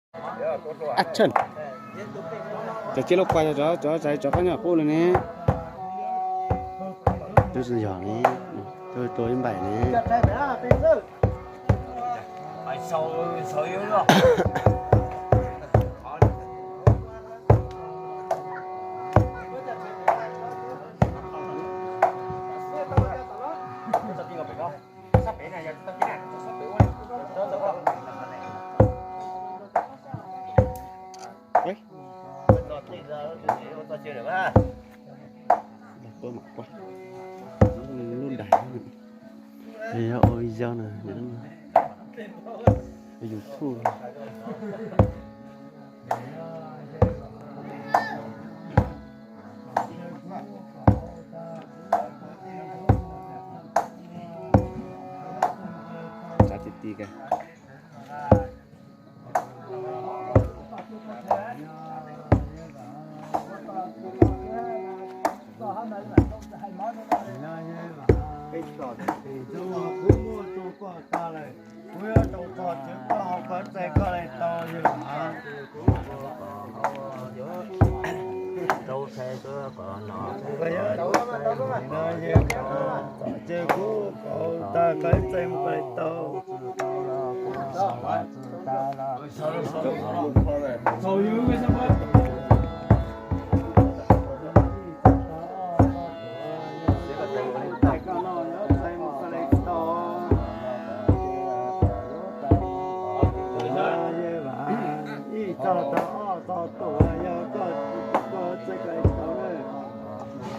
Action. Cov cia lub quas cov cov zais cov qab nyom qub li ne. Tub yog ne, tub tua ib npaim ne. Lub ntais, yog ua video na, YouTube. Tsav ti ti ka.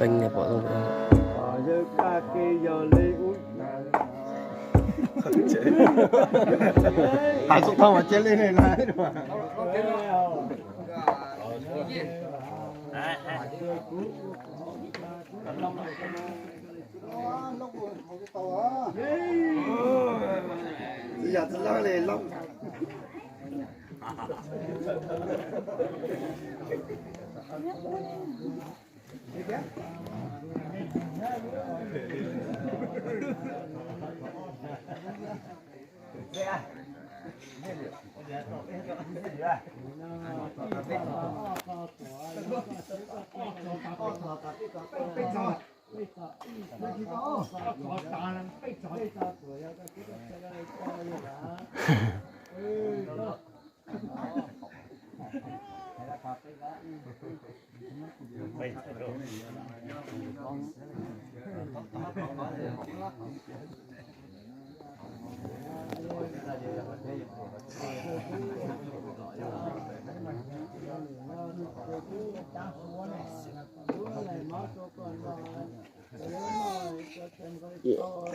Peev pom. Has txog thaj mas cia li na.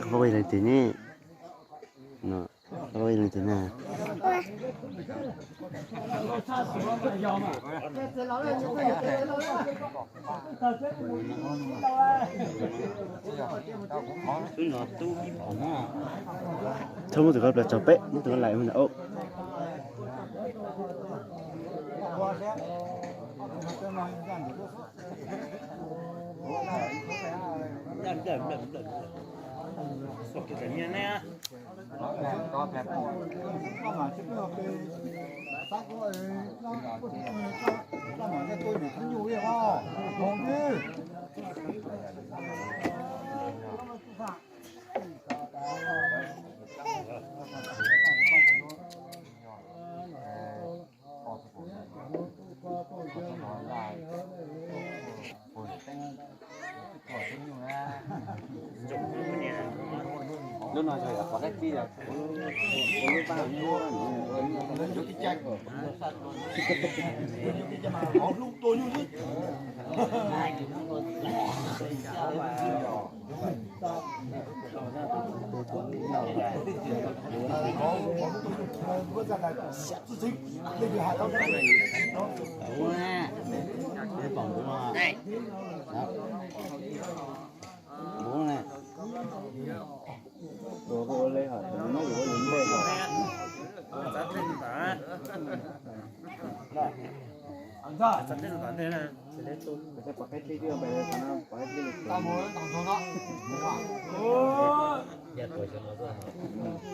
Qhov leej twg ne? Qhov leej twg ne? Txhob muab tus ko plas tso peb, muab tus ko laim mus ntawm. Lub no yog qhov dab tsi?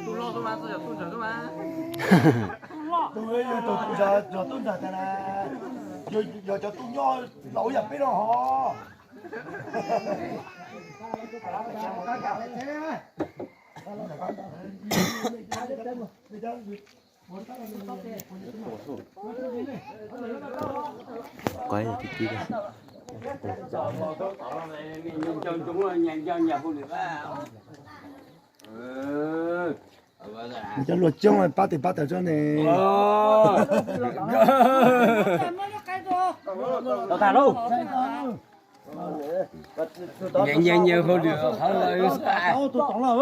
Tus loj tuaj mas, tus yog tus ntawd tuaj mas. Yog tub ntxawg tas na, yog cov tub nyob laus yam peb no ho. Cov luag coob pab tes pab taws tsob ne. Nyias nyias hauj lwm qhov lawm.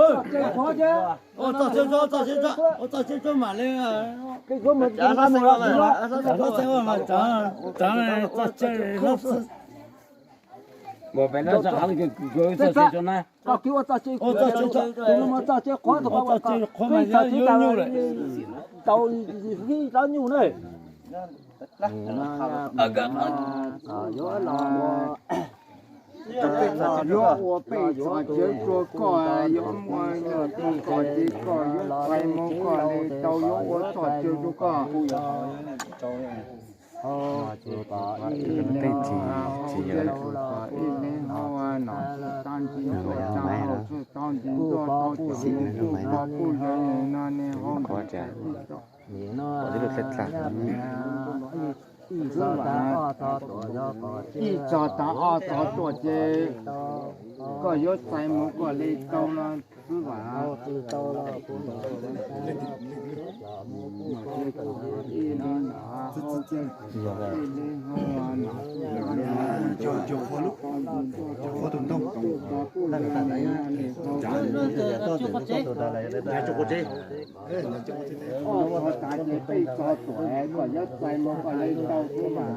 Mus pem no txog qhov twg kuv txog tsis tso na. Koj kib ua txoj tse, tus no mas txoj tse qhuav, tus no mas txoj tse qhuav mas yog nyuj lawm. Tau ib tsob nyuj na. Yuav ua peb txhos cawv rua koj, yuav muaj nyuj txhos cawv koj, yuav txais mus koj li tau, yuav ua txhos cawv rua koj. Ib leeg no, ib leeg no, nom txwj tag nrho, txwj tag nrho, txwj tag nrho, kuj pom kuj yog no ne, hauj lwm ib tsob, ib txhos tas ob txhos tuam ces koj yuav txais mus koj li tau no xwb vam. Ob txhos tas ces peb txhos tuam koj yuav txais mus koj li tau xwb vam.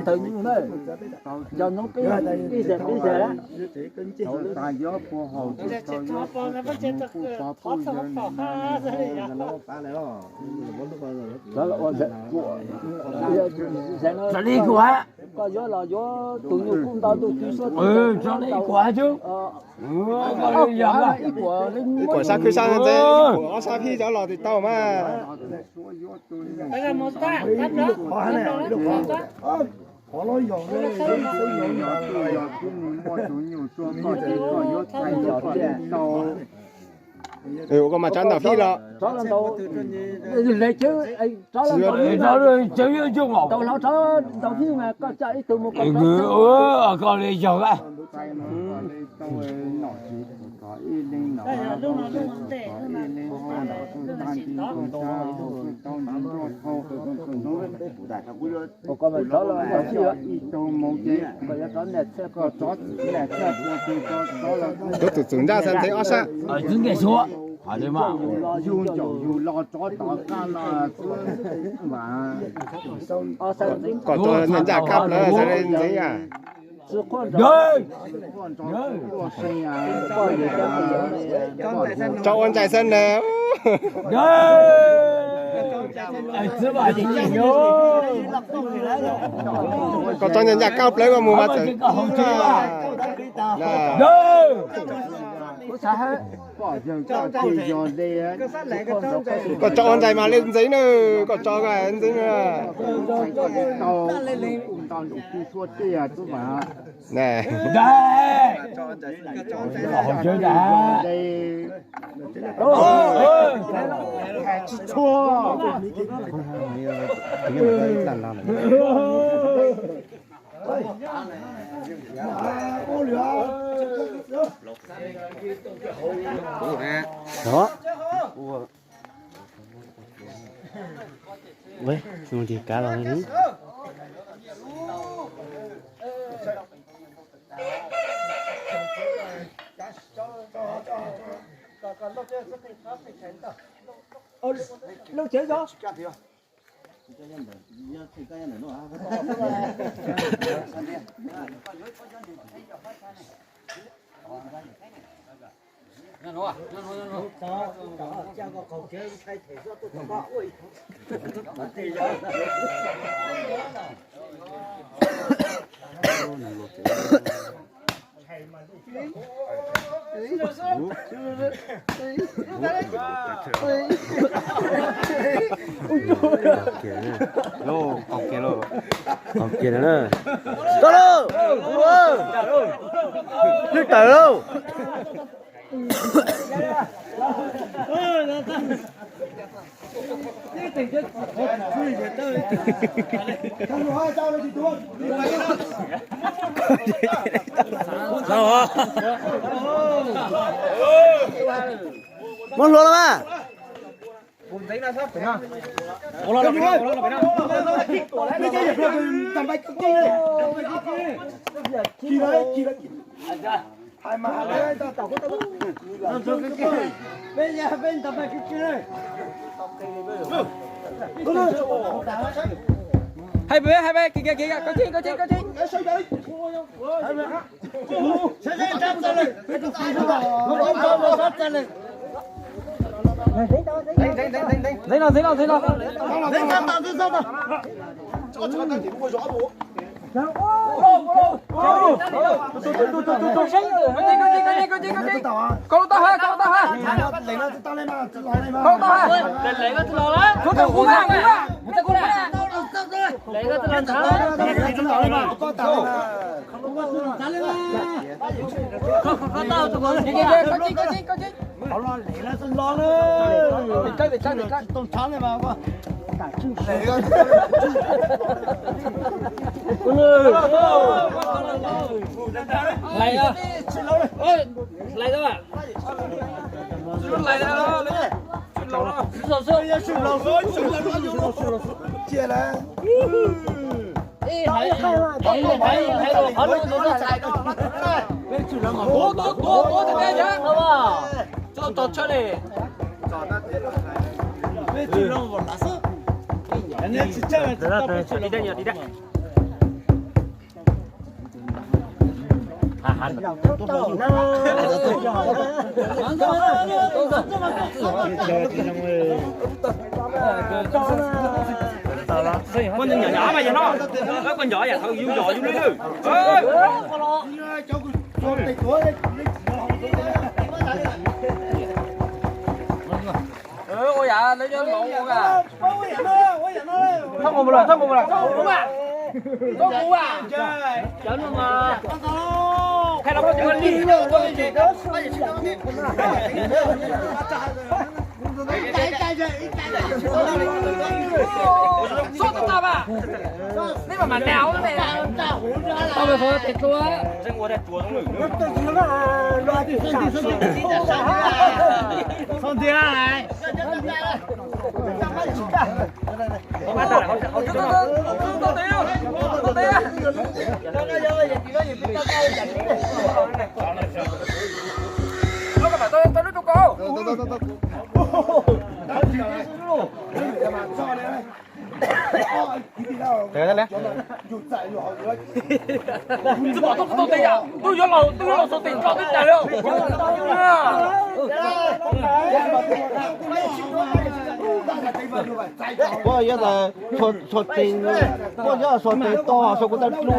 Ntawd nyuj na, cov no peb, peb xees, peb xees. Tau tas yuav puag haum tsis tau yuav puag pub yawg no. Raws li kuv hais, koj yuav los yuav tus nyuj kub ntau ntuj twg suab, raws li kuv hais, ib kuam sab khwb sab ntxeeb, ob sab phij cov los tis tau mas. Ua koj mas tsob ntau fij los. Koj li yog a. Koj txwm txwm ntsaj xav ntxeev ob sab. Yug ncaum yug los tov qab no xwb mas. Kom tso ncaj kab plawv xav ntxeev yam. Tso ua ntsais xab nas. Kom tso ncaj kab plawv koj mus mas txawm. Koj tso ua ntsais mas li ntxeev na, koj tso ntxeev na. Lub tsev zos. Tau lauj, twb tawm lauj. Muab hlua los mas. Hais pem, hais pem, kiv kiv kiv, koj tsis, koj tsis, koj tsis. Ntxeev no, ntxeev no, ntxeev no. Koj lub taub hau, koj lub taub hau. Koj lub taub hau. Koj lub taub hau. Hlais, hlais. Koj nco mas yog no, koj nco yam thaum yus zov yus li lwm. Ua yam lawv nyob los ua. Txhob mus lawm, txhob mus lawm, txhob mus lawm. Txhob mus lawm. Cov no mas. Sub tau tau mas. Nej mam mam nau ne. Tau mas qhov tes tua. Txhob ntiag. Twb pom tub tau tes yam, twb yuav los, twb yuav los xuas tes tso twb tas li. Koj yuav tas xuas tes, koj yuav xuas tes to, xuas kuv tau dlub.